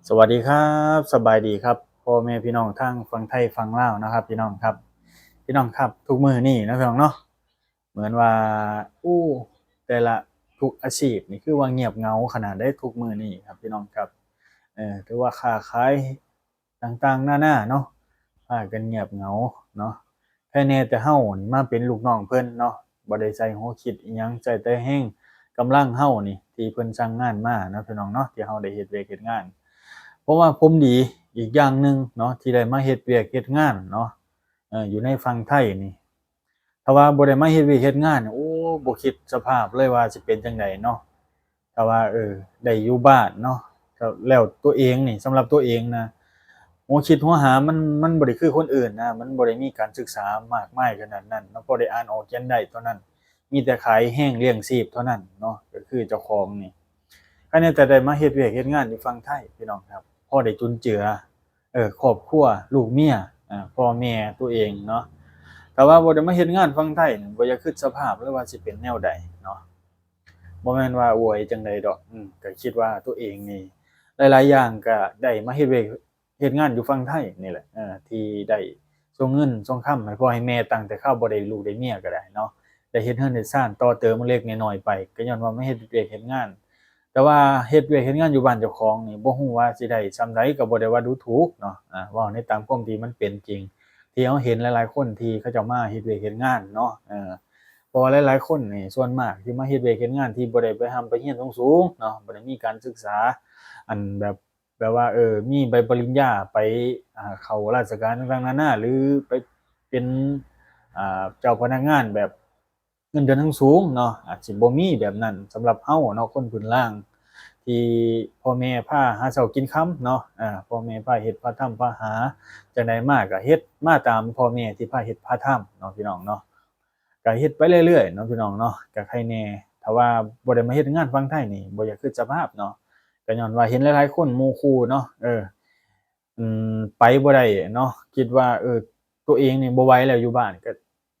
ສະຫວັດດີຄັບ ສະບາຍດີຄັບ ພໍ່ແມ່ພີ່ນ້ອງທາງຝັ່ງໄທຝັ່ງລາວນະຄັບ ພີ່ນ້ອງຄັບ ພີ່ນ້ອງຄັບ ທຸກມື້ນີ້ເນາະ ພີ່ນ້ອງເນາະ ເໝືອນວ່າ ໂອ້ ແຕ່ລະທຸກອາຊີບນີ້ຄືວ່າງຽບເຫງົາຂະໜາດໃດທຸກມື້ນີ້ຄັບ ພີ່ນ້ອງຄັບ ເອີ ຖືວ່າຄ້າຂາຍຕ່າງໆນານາເນາະ ພາກັນງຽບເຫງົາເນາະ ໃຄແນ່ແຕ່ເຮົານີ້ມາເປັນລູກນ້ອງເພິ່ນເນາະ ບໍ່ໄດ້ໃສ່ຫົວຄິດອີ່ຫຍັງ ໃຊ້ແຕ່ແຮງກຳລັງເຮົານີ້ ທີ່ເພິ່ນສັ່ງງານມາເນາະ ພີ່ນ້ອງເນາະ ທີ່ເຮົາໄດ້ເຮັດວຽກເຮັດງານ ເພາະວ່າຜົມດີອີກຢ່າງໜຶ່ງເນາະ ທີ່ໄດ້ມາເຮັດວຽກເຮັດງານເນາະ ເອີ ຢູ່ໃນຝັ່ງໄທນີ້ ຖ້າວ່າບໍ່ໄດ້ມາເຮັດວຽກເຮັດງານ ໂອ້ ບໍ່ຄິດສະພາບເລີຍວ່າຊິເປັນຈັ່ງໃດເນາະ ຖ້າວ່າ ເອີ ໄດ້ຢູ່ບ້ານເນາະ ແລ້ວຕົວເອງນີ້ ສຳລັບຕົວເອງນະ ຫົວຄິດຫົວຫາມັນ ມັນບໍ່ໄດ້ຄືຄົນອື່ນນະ ມັນບໍ່ໄດ້ມີການສຶກສາມາກມາຍຂະໜາດນັ້ນເນາະ ພໍໄດ້ອ່ານອອກຂຽນໄດ້ເທົ່ານັ້ນ ມີແຕ່ຂາຍແຮງລ້ຽງຊີບເທົ່ານັ້ນເນາະ ກໍຄືເຈົ້າຂອງນີ້ ຄະແນນແຕ່ໄດ້ມາເຮັດວຽກເຮັດງານຢູ່ຝັ່ງໄທ ພີ່ນ້ອງຄັບ ພໍໄດ້ຈຸນເຈືອ ເອີ ຄອບຄົວ ລູກເມຍ ເອີ ພໍ່ແມ່ຕົວເອງເນາະ ຖ້າວ່າບໍ່ໄດ້ມາເຮັດງານຝັ່ງໄທນີ້ ບໍ່ຢາກຄິດສະພາບເລີຍວ່າຊິເປັນແນວໃດເນາະ ບໍ່ແມ່ນວ່າອວຍຈັ່ງໃດດອກ ອືມ ກໍຄິດວ່າຕົວເອງນີ້ ຫຼາຍໆຢ່າງກໍໄດ້ມາເຮັດວຽກເຮັດງານຢູ່ຝັ່ງໄທນີ້ແຫຼະ ເອີ ທີ່ໄດ້ສົ່ງເງິນສົ່ງຄຳໃຫ້ພໍ່ໃຫ້ແມ່ ຕັ້ງແຕ່ຄາວບໍ່ໄດ້ລູກໄດ້ເມຍກໍໄດ້ເນາະ ໄດ້ເຮັດເຮືອນເຮັດຊານຕໍ່ເຕີມເລັກໆນ້ອຍໆໄປ ກໍຍ້ອນວ່າມາເຮັດວຽກເຮັດງານ ແຕ່ວ່າເຮັດວຽກເຮັດງານຢູ່ບ້ານເຈົ້າຂອງນີ້ ບໍ່ຮູ້ວ່າຊິໄດ້ສ່ຳໃດ ກໍບໍ່ໄດ້ວ່າດູຖູກເນາະ ອາ ເວົ້າໃນຕາມຄວາມທີ່ມັນເປັນຈິງ ທີ່ເຮົາເຫັນຫຼາຍໆຄົນທີ່ເຂົາເຈົ້າມາເຮັດວຽກເຮັດງານເນາະ ເອີ ເພາະວ່າຫຼາຍໆຄົນນີ້ ສ່ວນມາກທີ່ມາເຮັດວຽກເຮັດງານ ທີ່ບໍ່ໄດ້ໄປຮ່ຳໄປຮຽນສູງໆເນາະ ບໍ່ໄດ້ມີການສຶກສາ ອັນແບບ ແບບວ່າ ເອີ ມີໃບປະລິນຍາ ໄປ ອາ ເຂົ້າລາຊະການຕ່າງໆນານາ ຫຼື ໄປເປັນ ອາ ເຈົ້າພະນັກງານແບບ ເງິນເດືອນສູງໆເນາະ ອາດຊິບໍ່ມີແບບນັ້ນ ສຳລັບເຮົາເນາະ ຄົນພື້ນລາງ ທີ່ພໍ່ແມ່ພາຫາເຊົ້າກິນຄ່ຳເນາະ ອາ ພໍ່ແມ່ພາເຮັດພາທຳພາຫາ ຈັ່ງໃດມາກໍເຮັດມາຕາມພໍ່ແມ່ທີ່ພາເຮັດພາທຳເນາະ ພີ່ນ້ອງເນາະ ກໍເຮັດໄປເລື້ອຍໆເນາະ ພີ່ນ້ອງເນາະ ກໍໃຄແນ່ ຖ້າວ່າບໍ່ໄດ້ມາເຮັດງານຝັ່ງໄທນີ້ ບໍ່ຢາກຄິດສະພາບເນາະ ກໍຍ້ອນວ່າເຫັນຫຼາຍໆຄົນ ໝູ່ຄູ່ເນາະ ເອີ ອືມ ໄປບໍ່ໄດ້ເນາະ ຄິດວ່າ ເອີ ຕົວເອງນີ້ບໍ່ໄຫວແລ້ວຢູ່ບ້ານ ກໍ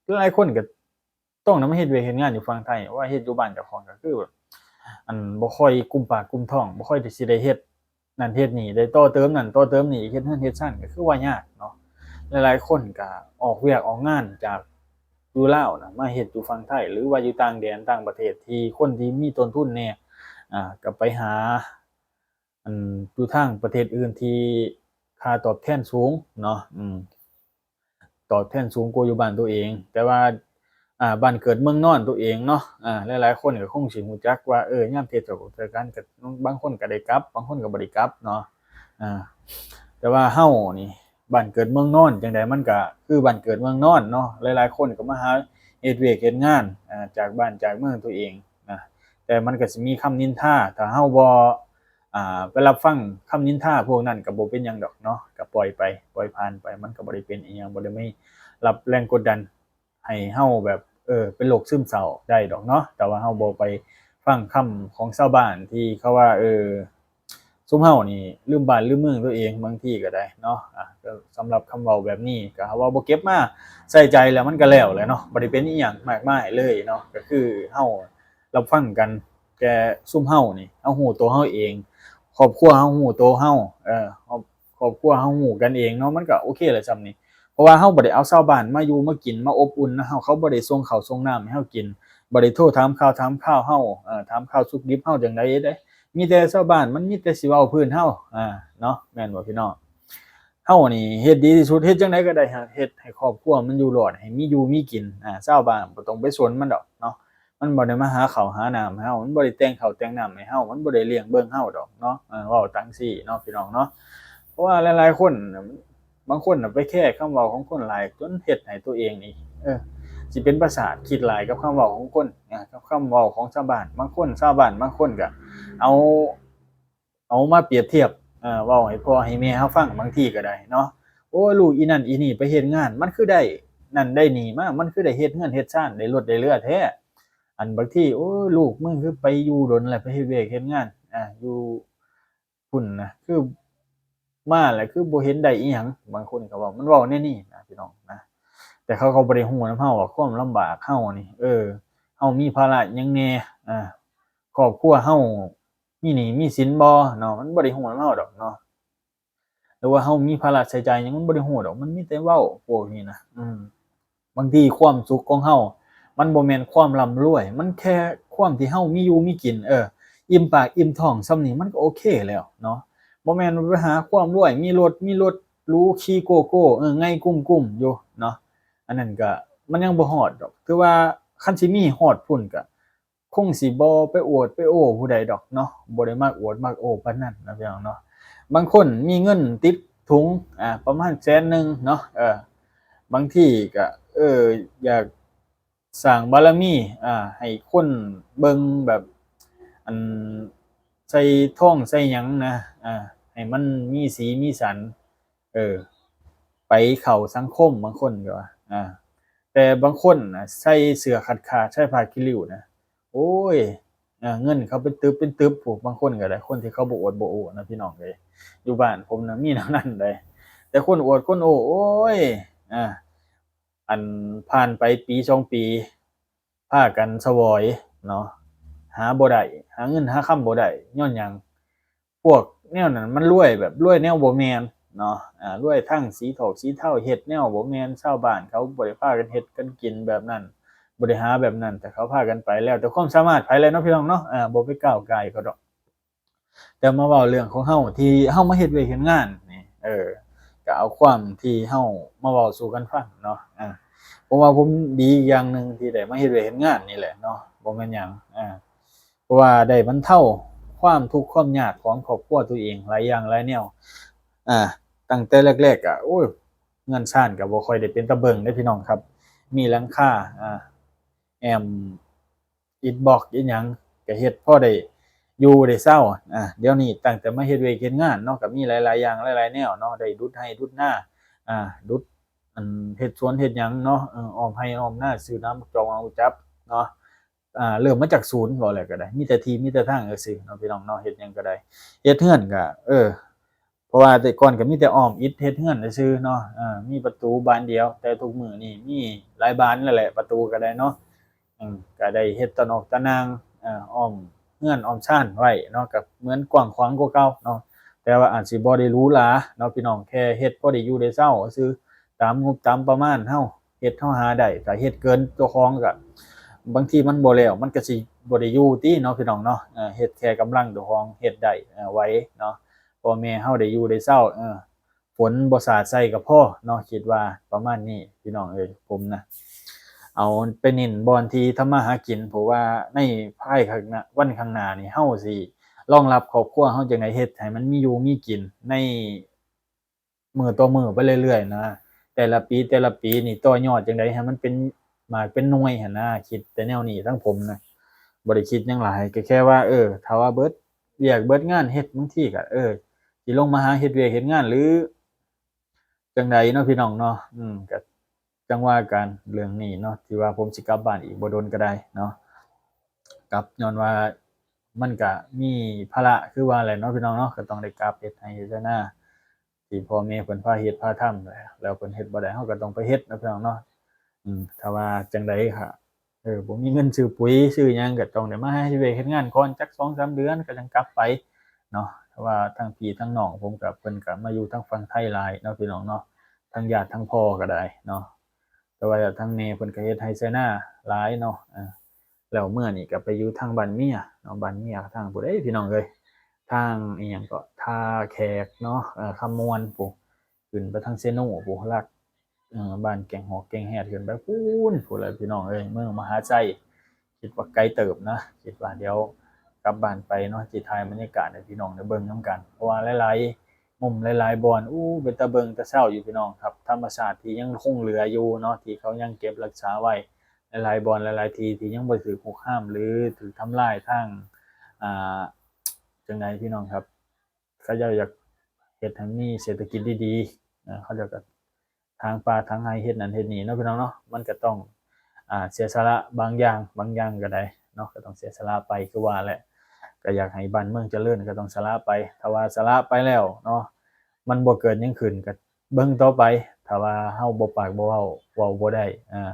ຫຼາຍຄົນກໍ ຕ້ອງນຳມາເຮັດວຽກເຮັດງານຢູ່ຝັ່ງໄທ ວ່າເຮັດຢູ່ບ້ານເຈົ້າຂອງກໍຄືແບບ ອັນ ບໍ່ຄ່ອຍກຸມປາກກຸມທ້ອງ ບໍ່ຄ່ອຍຊິໄດ້ເຮັດນັ້ນເຮັດນີ້ ໄດ້ຕໍ່ເຕີມນັ້ນຕໍ່ເຕີມນີ້ ເຮັດເຮືອນເຮັດຊານ ກໍຄືວ່າຍາກເນາະ ຫຼາຍໆຄົນກໍອອກວຽກອອກງານຈາກຢູ່ລາວນະ ມາເຮັດຢູ່ຝັ່ງໄທ ຫຼືວ່າຢູ່ຕ່າງແດນຕ່າງປະເທດ ທີ່ຄົນທີ່ມີຕົ້ນທຶນແດ່ ອາ ກໍໄປຫາ ອັນ ຢູ່ທາງປະເທດອື່ນທີ່ຄ່າຕອບແທນສູງເນາະ ອືມ ຕອບແທນສູງກວ່າຢູ່ບ້ານຕົວເອງ ແຕ່ວ່າ ອາ ບ້ານເກີດເມືອງນອນຕົວເອງເນາະ ອາ ຫຼາຍໆຄົນກໍຄົງຊິຮູ້ຈັກວ່າ ເອີ ຍາມເທດສະການກໍ ບາງຄົນກໍໄດ້ກັບ ບາງຄົນກໍບໍ່ໄດ້ກັບເນາະ ອາ ແຕ່ວ່າເຮົານີ້ ບ້ານເກີດເມືອງນອນ ຈັ່ງໃດມັນກໍຄືບ້ານເກີດເມືອງນອນເນາະ ຫຼາຍໆຄົນກໍມາຫາເຮັດວຽກເຮັດງານ ອາ ຈາກບ້ານຈາກເມືອງຕົວເອງນະ ແຕ່ມັນກໍຊິມີຄຳນິນທາ ຖ້າເຮົາບໍ່ ອ່າ ໄປຮັບຟັງຄຳນິນທາພວກນັ້ນກໍບໍ່ເປັນຫຍັງດອກເນາະ ກໍປ່ອຍໄປ ປ່ອຍຜ່ານໄປ ມັນກໍບໍ່ໄດ້ເປັນອີ່ຫຍັງ ບໍ່ໄດ້ມີຮັບແຮງກົດດັນໃຫ້ເຮົາແບບ ເອີ ເປັນໂລກຊຶມເສົ້າໄດ້ດອກເນາະ ແຕ່ວ່າເຮົາບໍ່ໄປຟັງຄຳຂອງຊາວບ້ານທີ່ເຂົາວ່າ ເອີ ຊຸມເຮົານີ້ລືມບ້ານລືມເມືອງຕົວເອງ ບາງທີກໍໄດ້ເນາະ ອ່າ ສຳລັບຄຳເວົ້າແບບນີ້ ກໍເຮົາວ່າບໍ່ເກັບມາໃສ່ໃຈແລ້ວ ມັນກໍແລ້ວແຫຼະເນາະ ບໍ່ໄດ້ເປັນອີ່ຫຍັງມາກມາຍເລີຍເນາະ ກໍຄືເຮົາ ຮັບຟັງກັນ ແຕ່ຊຸມເຮົານີ້ ເຮົາຮູ້ໂຕເຮົາເອງ ຄອບຄົວເຮົາຮູ້ໂຕເຮົາ ເອີ ຄອບ ຄອບຄົວເຮົາຮູ້ກັນເອງເນາະ ມັນກໍໂອເຄແຫຼະຊ່ຳນີ້ ເພາະວ່າເຮົາບໍ່ໄດ້ເອົາຊາວບ້ານມາຢູ່ມາກິນ ມາອົບອຸ່ນນຳເຮົາ ເຂົາບໍ່ໄດ້ສົ່ງເຂົ້າສົ່ງນ້ຳໃຫ້ເຮົາກິນ ບໍ່ໄດ້ໂທຖາມຂ່າວຖາມຄາວເຮົາ ເອີ ຖາມຂ່າວສຸກດິບເຮົາຈັ່ງໃດເດ້ ມີແຕ່ຊາວບ້ານ ມັນມີແຕ່ຊິເວົ້າພື້ນເຮົາ ອາ ເນາະ ແມ່ນບໍ່ພີ່ນ້ອງ? ເຮົານີ້ເຮັດດີທີ່ສຸດ ເຮັດຈັ່ງໃດກໍໄດ້ ເຮັດໃຫ້ຄອບຄົວມັນຢູ່ລອດ ໃຫ້ມີຢູ່ມີກິນ ອາ ຊາວບ້ານບໍ່ຕ້ອງໄປສົນມັນດອກເນາະ ມັນບໍ່ໄດ້ມາຫາເຂົ້າຫານ້ຳໃຫ້ເຮົາ ມັນບໍ່ໄດ້ແຕ່ງເຂົ້າແຕ່ງນ້ຳໃຫ້ເຮົາ ມັນບໍ່ໄດ້ລ້ຽງເບິ່ງເຮົາດອກເນາະ ເອີ ເວົ້າຈັ່ງຊີ້ເນາະ ພີ່ນ້ອງເນາະ ເພາະວ່າຫຼາຍໆຄົນ ບາງຄົນນະໄປແຄຄຳເວົ້າຂອງຄົນຫຼາຍ ຈົນເຮັດໃຫ້ຕົວເອງນີ້ ເອີ ຊິເປັນປະສາດ ຄິດຫຼາຍກັບຄຳເວົ້າຂອງຄົນ ອາ ກັບຄຳເວົ້າຂອງຊາວບ້ານ ບາງຄົນ ຊາວບ້ານບາງຄົນກໍເອົາ ເອົາມາປຽບທຽບ ເອີ ເວົ້າໃຫ້ພໍ່ໃຫ້ແມ່ເຮົາຟັງ ບາງທີກໍໄດ້ເນາະ ໂອ້ຍ ລູກອີນັ້ນອີນີ້ໄປເຮັດງານ ມັນຄືໄດ້ນັ້ນໄດ້ນີ້ມາ ມັນຄືໄດ້ເຮັດເຮືອນເຮັດຊານ ໄດ້ລົດໄດ້ເຮືອແທ້ ອັນບາງທີ ໂອ້ຍ ລູກມຶງຄືໄປຢູ່ດົນແລ້ວ ໄປເຮັດວຽກເຮັດງານ ອາ ຢູ່ພຸ້ນນະ ຄືມາແລ້ວຄືບໍ່ເຫັນໄດ້ອີ່ຫຍັງ ບາງຄົນກໍເວົ້າ ມັນເວົ້າແນວນີ້ນະ ພີ່ນ້ອງນະ ແຕ່ເຂົາກໍບໍ່ໄດ້ຮູ້ນຳເຮົາວ່າຄວາມລຳບາກເຮົານີ້ ເອີ ເຮົາມີພາລະຫຍັງແດ່ ອາ ຄອບຄົວເຮົາ ມີໜີ້ມີສິນບໍ່ເນາະ ມັນບໍ່ໄດ້ຮູ້ນຳເຮົາດອກເນາະ ຫຼືວ່າເຮົາມີພາລະໃຊ້ຈ່າຍຫຍັງ ມັນບໍ່ໄດ້ຮູ້ດອກ ມັນມີແຕ່ເວົ້າພວກນີ້ນະ ອືມ ບາງທີຄວາມສຸກຂອງເຮົາ ມັນບໍ່ແມ່ນຄວາມລ່ຳລວຍ ມັນແຄ່ຄວາມທີ່ເຮົາມີຢູ່ມີກິນ ເອີ ອີ່ມປາກອີ່ມທ້ອງສ່ຳນີ້ ມັນກໍໂອເຄແລ້ວເນາະ ບໍ່ແມ່ນໄປຫາຄວາມລວຍ ມີລົດ ມີລົດຫຼູຂີ່ໂກ້ໆ ເອີ ໄງກຸ້ມໆຢູ່ເນາະ ອັນນັ້ນກໍ ມັນຍັງບໍ່ຮອດດອກ ຖືວ່າຄັນຊິມີຮອດພຸ້ນກໍ ຄົງຊິບໍ່ໄປອວດໄປໂອ້ຜູ້ໃດດອກເນາະ ບໍ່ໄດ້ມັກອວດມັກໂອ້ປານນັ້ນນະພີ່ນ້ອງເນາະ ບາງຄົນມີເງິນຕິດຖົງ ອາ ປະມານແສນໜຶ່ງເນາະ ເອີ ບາງທີກະ ເອີ ຢາກສ້າງບາລະມີ ອາ ໃຫ້ຄົນເບິ່ງແບບ ອັນ ໃສ່ທອງໃສ່ຫຍັງນະ ອາ ໃຫ້ມັນມີສີມີສັນ ເອີ ໄປເຂົ້າສັງຄົມ ບາງຄົນກໍວ່າ ອາ ແຕ່ບາງຄົນນະ ໃສ່ເສື້ອຂາດໆ ໃສ່ຜ້າຂີ້ລິ້ວນະ ໂອ້ຍ ເງິນເຂົາເປັນຕຶບເປັນຕຶບພຸ້ນ ບາງຄົນກໍໄດ້ ຄົນທີ່ເຂົາບໍ່ອວດບໍ່ໂອ້ນະ ພີ່ນ້ອງເອີຍ ຢູ່ບ້ານຜົມນະ ມີແນວນັ້ນໃດ ແຕ່ຄົນອວດຄົນໂອ້ ໂອ້ຍ ອາ ອັນ ຜ່ານໄປປີສອງປີ ພາກັນສະຫວອຍເນາະ ຫາບໍ່ໄດ້ ຫາເງິນຫາຄຳບໍ່ໄດ້ ຍ້ອນຫຍັງ? ພວກແນວນັ້ນມັນລວຍແບບລວຍແນວບໍ່ແມ່ນເນາະ ອາ ລວຍທາງສີຖອກສີເທົາ ເຮັດແນວບໍ່ແມ່ນ ຊາວບ້ານເຂົາບໍ່ໄດ້ພາກັນເຮັດກັນກິນແບບນັ້ນ ບໍ່ໄດ້ຫາແບບນັ້ນ ແຕ່ເຂົາພາກັນໄປ ແລ້ວແຕ່ຄວາມສາມາດໃຜແຫຼະເນາະ ພີ່ນ້ອງເນາະ ອາ ບໍ່ໄປກ້າວກ່າຍເຂົາດອກ ແຕ່ມາເວົ້າເລື່ອງຂອງເຮົາ ທີ່ເຮົາມາເຮັດວຽກເຮັດງານນີ້ ເອີ ກໍເອົາຄວາມທີ່ເຮົາມາເວົ້າສູ່ກັນຟັງເນາະ ອາ ເພາະວ່າຜົມດີອີກຢ່າງໜຶ່ງທີ່ໄດ້ມາເຮັດວຽກເຮັດງານນີ້ແຫຼະເນາະ ບໍ່ແມ່ນຫຍັງ ອາ ເພາະວ່າໄດ້ບັນເທົາຄວາມທຸກຄວາມຍາກຂອງຄອບຄົວຕົວເອງຫຼາຍຢ່າງຫຼາຍແນວ ອາ ຕັ້ງແຕ່ແລກໆ ກໍ ໂອ້ຍ ເຮືອນຊານກໍບໍ່ຄ່ອຍໄດ້ເປັນຕາເບິ່ງເດ້ ພີ່ນ້ອງຄັບ ມີຫຼັງຄາ ອາ ແອ້ມ ອິດບລັອກ ອິດຫຍັງ ກໍເຮັດພໍໄດ້ຢູ່ໄດ້ເຊົາ ອາ ດຽວນີ້ຕັ້ງແຕ່ມາເຮັດວຽກເຮັດງານເນາະ ກໍມີຫຼາຍໆຢ່າງຫຼາຍໆແນວເນາະ ໄດ້ດຸດໄຮ່ດຸດນາ ອາ ດຸດ ອັນ ເຮັດສວນເຮັດຫຍັງເນາະ ເອີ ອ້ອມໄຮ່ອ້ອມນາ ຊື້ນ້ຳບັກຈອກໝາກຈັບເນາະ ອາ ເລີ່ມມາຈາກສູນ ເວົ້າແລ້ວກໍໄດ້ ມີແຕ່ທີ່ມີແຕ່ທາງຊື່ໆເນາະ ພີ່ນ້ອງເນາະ ເຮັດຫຍັງກໍໄດ້ ເຮັດເຮືອນກໍ ເອີ ເພາະວ່າແຕ່ກ່ອນກໍມີແຕ່ອ້ອມອິດເຮັດເຮືອນຊື່ໆເນາະ ເອີ ມີປະຕູບານດຽວ ແຕ່ທຸກມື້ນີ້ມີຫຼາຍບານແລ້ວແຫຼະ ປະຕູກໍໄດ້ເນາະ ເອີ ກໍໄດ້ເຮັດຕານອກຕານາງ ເອີ ອ້ອມເຮືອນອ້ອມຊານໄວ້ເນາະ ກໍເໝືອນກວ້າງຂວາງກວ່າເກົ່າເນາະ ແຕ່ວ່າອາດຊິບໍ່ໄດ້ຫຼູຫຼາເນາະ ພີ່ນ້ອງ ແຄ່ເຮັດພໍໄດ້ຢູ່ໄດ້ເຊົາຊື່ ຕາມງົບຕາມປະມານເຮົາ ເຮັດເຮົາຫາໄດ້ ຖ້າເຮັດເກີນເຈົ້າຂອງກໍ ບາງທີມັນບໍ່ແລ້ວ ມັນກໍຊິບໍ່ໄດ້ຢູ່ຕິເນາະ ພີ່ນ້ອງເນາະ ເອີ ເຮັດແຄ່ກຳລັງເຈົ້າຂອງເຮັດໄດ້ ເອີ ໄຫວເນາະ ພໍ່ແມ່ເຮົາໄດ້ຢູ່ໄດ້ເຊົາ ເອີ ຝົນບໍ່ສາດໃສ່ກໍພໍເນາະ ຄິດວ່າປະມານນີ້ ພີ່ນ້ອງເອີຍ ຜົມນະ ເອົາໄປເນັ້ນບ່ອນທີ່ທຳມາຫາກິນ ເພາະວ່າໃນພາຍຂ້າງໜ້າ ວັນຂ້າງໜ້ານີ້ ເຮົາຊິລອງຮັບຄອບຄົວເຮົາຈັ່ງໃດ ເຮັດໃຫ້ມັນມີຢູ່ມີກິນໃນ ມື້ຕໍ່ມື້ໄປເລື້ອຍໆນະ ແຕ່ລະປີແຕ່ລະປີນີ້ຕໍ່ຍອດຈັ່ງໃດໃຫ້ມັນເປັນໝາກເປັນໜ່ວຍຫັ້ນນະ ຄິດແຕ່ແນວນີ້ ທັງຜົມນະ ບໍ່ໄດ້ຄິດຫຍັງຫຼາຍ ກໍແຄ່ວ່າ ເອີ ຖ້າວ່າເບິດວຽກເບິດງານເຮັດ ບາງທີກໍ ເອີ ຊິລົງມາຫາເຮັດວຽກເຮັດງານ ຫຼື ຈັ່ງໃດເນາະ ພີ່ນ້ອງເນາະ ອືມ ກໍຈັ່ງວ່າກັນເລື່ອງນີ້ເນາະ ທີ່ວ່າຜົມຊິກັບບ້ານອີກບໍ່ດົນກໍໄດ້ເນາະ ກັບ ຍ້ອນວ່າມັນກະມີພາລະຄືວ່າແຫຼະເນາະ ພີ່ນ້ອງເນາະ ກໍຕ້ອງໄດ້ກັບເຮັດໄຮ່ເຮັດນາ ທີ່ພໍ່ແມ່ເພິ່ນພາເຮັດພາທຳ ແລ້ວເພິ່ນເຮັດບໍ່ໄດ້ ເຮົາກໍຕ້ອງໄປເຮັດເນາະ ພີ່ນ້ອງເນາະ ອືມ ຖ້າວ່າຈັ່ງໃດກໍ ເອີ ບໍ່ມີເງິນຊື້ປຸ໋ຍຊື້ຫຍັງ ກໍຕ້ອງໄດ້ມາເຮັດວຽກເຮັດງານກ່ອນຈັກສອງສາມເດືອນ ກໍຈັ່ງກັບໄປເນາະ ເພາະວ່າທັງພີ່ທັງນ້ອງ ຜົມກໍ ເພິ່ນກໍມາຢູ່ທາງຝັ່ງໄທຫຼາຍເນາະ ພີ່ນ້ອງເນາະ ທັງຍາດທັງພໍ່ກໍໄດ້ເນາະ ແຕ່ວ່າທາງແມ່ເພິ່ນກໍເຮັດໄຮ່ໄຖນາຫຼາຍເນາະ ເອີ ແລ້ວເມືອນີ້ກໍໄປຢູ່ທາງບ້ານເມຍເນາະ ບ້ານເມຍທາງຜູ້ໃດ ພີ່ນ້ອງເອີຍ ທາງອີ່ຫຍັງເກາະ ທ່າແຂກເນາະ ເອີ ຄຳມ່ວນພຸ້ນ ຂຶ້ນໄປທາງເຊໂນພຸ້ນ ລັກ ເອີ ບ້ານແກ້ງຫອກແກ້ງແຮດ ຂຶ້ນໄປພຸ້ນ ພຸ້ນແຫຼະ ພີ່ນ້ອງເອີຍ ເມືອງມະຫາໄຊ ຄິດວ່າໄກເຕີບນະ ຄິດວ່າດຽວກັບບ້ານໄປເນາະ ຊິຖ່າຍບັນຍາກາດໃຫ້ພີ່ນ້ອງໄດ້ເບິ່ງນຳກັນ ເພາະວ່າຫຼາຍໆ ມຸມຫຼາຍໆບ່ອນ ອູ້ ເປັນຕາເບິ່ງຕາເສົ້າຢູ່ ພີ່ນ້ອງຄັບ ທຳມະຊາດທີ່ຍັງຄົງເຫຼືອຢູ່ເນາະ ທີ່ເຂົາຍັງເກັບຮັກສາໄວ້ ຫຼາຍໆບ່ອນ ຫຼາຍໆທີ່ ທີ່ຍັງບໍ່ຖືກຮຸກຮາມ ຫຼື ຖືກທຳລາຍທາງ ອ່າ ຈັ່ງໃດ ພີ່ນ້ອງຄັບ ເຂົາເຈົ້າຢາກເຮັດໃຫ້ມີເສດຖະກິດດີໆ ເຂົາເຈົ້າກໍ ຖາງປ່າຖາງໄຮ່ ເຮັດນັ້ນເຮັດນີ້ເນາະ ພີ່ນ້ອງເນາະ ມັນກໍຕ້ອງ ອ່າ ເສຍສະຫຼະບາງຢ່າງ ບາງຢ່າງກໍໄດ້ເນາະ ກໍຕ້ອງເສຍສະຫຼະໄປ ຄືວ່າແຫຼະ ກໍຢາກໃຫ້ບ້ານເມືອງຈະເລີນ ກໍຕ້ອງສະຫຼະໄປ ຖ້າວ່າສະຫຼະໄປແລ້ວເນາະ ມັນບໍ່ເກີດຫຍັງຂຶ້ນ ກໍເບິ່ງຕໍ່ໄປ ຖ້າວ່າເຮົາບໍ່ປາກບໍ່ເວົ້າ ເວົ້າບໍ່ໄດ້ ອ່າ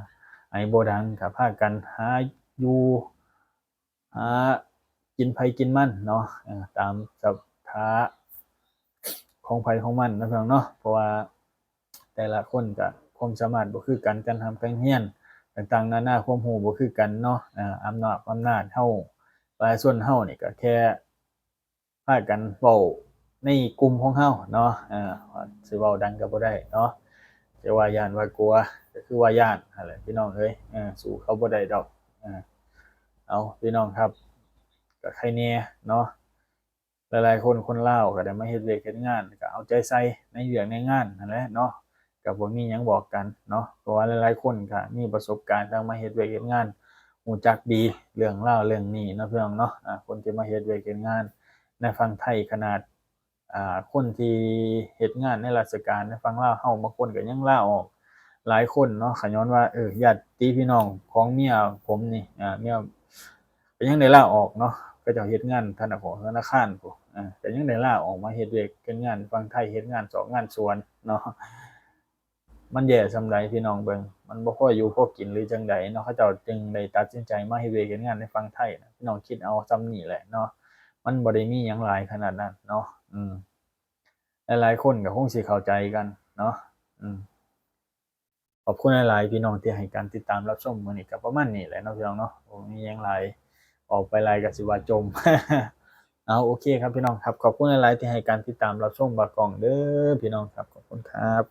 ໄອບໍ່ດັງ ກໍພາກັນຫາຢູ່ ຫາກິນໃຜກິນມັນເນາະ ເອີ ຕາມສະຖາ ຂ ຂອງໃຜຂອງມັນເນາະ ເນາະ ເພາະວ່າແຕ່ລະຄົນກະຄວາມສາມາດບໍ່ຄືກັນ ການຮ່ຳການຮຽນຕ່າງໆນານາ ຄວາມຮູ້ບໍ່ຄືກັນເນາະ ອາ ອຳນາດ ອຳນາດເຮົາ ປະຊາຊົນເຮົານີ້ກະແຄ່ພາກັນເວົ້າໃນກຸ່ມຂອງເຮົາເນາະ ເອີ ຊິເວົ້າດັງກະບໍ່ໄດ້ເນາະ ຈະວ່າຢ້ານວ່າກົວ ກະຄືວ່າຢ້ານຫັ້ນແຫຼະ ພີ່ນ້ອງເອີຍ ເອີ ສູ້ເຂົາບໍ່ໄດ້ດອກ ເອີ ເອົາ ພີ່ນ້ອງຄັບ ກະໃຄແນ່ເນາະ ຫຼາຍໆຄົນ ຄົນລາວກະໄດ້ມາເຮັດວຽກເຮັດງານ ກະເອົາໃຈໃສ່ໃນວຽກໃນງານຫັ້ນແຫຼະເນາະ ກະບໍ່ມີຫຍັງບອກກັນເນາະ ເພາະວ່າຫຼາຍໆຄົນກະມີປະສົບການ ທັງມາເຮັດວຽກເຮັດງານ ຮູ້ຈັກດີເລື່ອງລາວເລື່ອງນີ້ເນາະ ພີ່ນ້ອງເນາະ ອາ ຄົນທີ່ມາເຮັດວຽກເຮັດງານໃນຝັ່ງໄທ ຂະໜາດ ອາ ຄົນທີ່ເຮັດງານໃນລາຊະການໃນຝັ່ງລາວເຮົາ ບາງຄົນກະຍັງລາອອກ ຫຼາຍຄົນເນາະ ກະຍ້ອນວ່າ ເອີ ຍາດຕິພີ່ນ້ອງຂອງເມຍຜົມນີ້ ອາ ເມຍ ກະຍັງໄດ້ລາອອກເນາະ ເຂົາເຈົ້າເຮັດງານທະນາ ທະນາຄານພຸ້ນ ເອີ ກະຍັງໄດ້ລາອອກມາເຮັດວຽກເຮັດງານຝັ່ງໄທ ເຮັດງານຊອກງານສວນເນາະ ມັນແຍ່ສ່ຳໃດ ພີ່ນ້ອງເບິ່ງ ມັນບໍ່ພໍຢູ່ພໍກິນ ຫຼື ຈັ່ງໃດເນາະ ເຂົາເຈົ້າຈຶ່ງໄດ້ຕັດສິນໃຈມາເຮັດວຽກເຮັດງານໃນຝັ່ງໄທນະ ພີ່ນ້ອງຄິດເອົາສ່ຳນີ້ແຫຼະເນາະ ມັນບໍ່ໄດ້ມີຫຍັງຫຼາຍຂະໜາດນັ້ນເນາະ ອືມ ຫຼາຍໆຄົນກະຄົງຊິເຂົ້າໃຈກັນເນາະ ອືມ ຂອບຄຸນຫຼາຍໆ ພີ່ນ້ອງທີ່ໃຫ້ການຕິດຕາມຮັບຊົມ ມື້ນີ້ກະປະມານນີ້ແຫຼະເນາະ ພີ່ນ້ອງເນາະ ບໍ່ມີຫຍັງຫຼາຍ ເວົ້າໄປຫຼາຍກະຊິວ່າຈົ່ມ ເອົາ ໂອເຄຄັບ ພີ່ນ້ອງຄັບ ຂອບຄຸນຫຼາຍໆທີ່ໃຫ້ການຕິດຕາມຮັບຊົມບ່າວກ້ອງເດີ ພີ່ນ້ອງຄັບ ຂອບຄຸນຄັບ.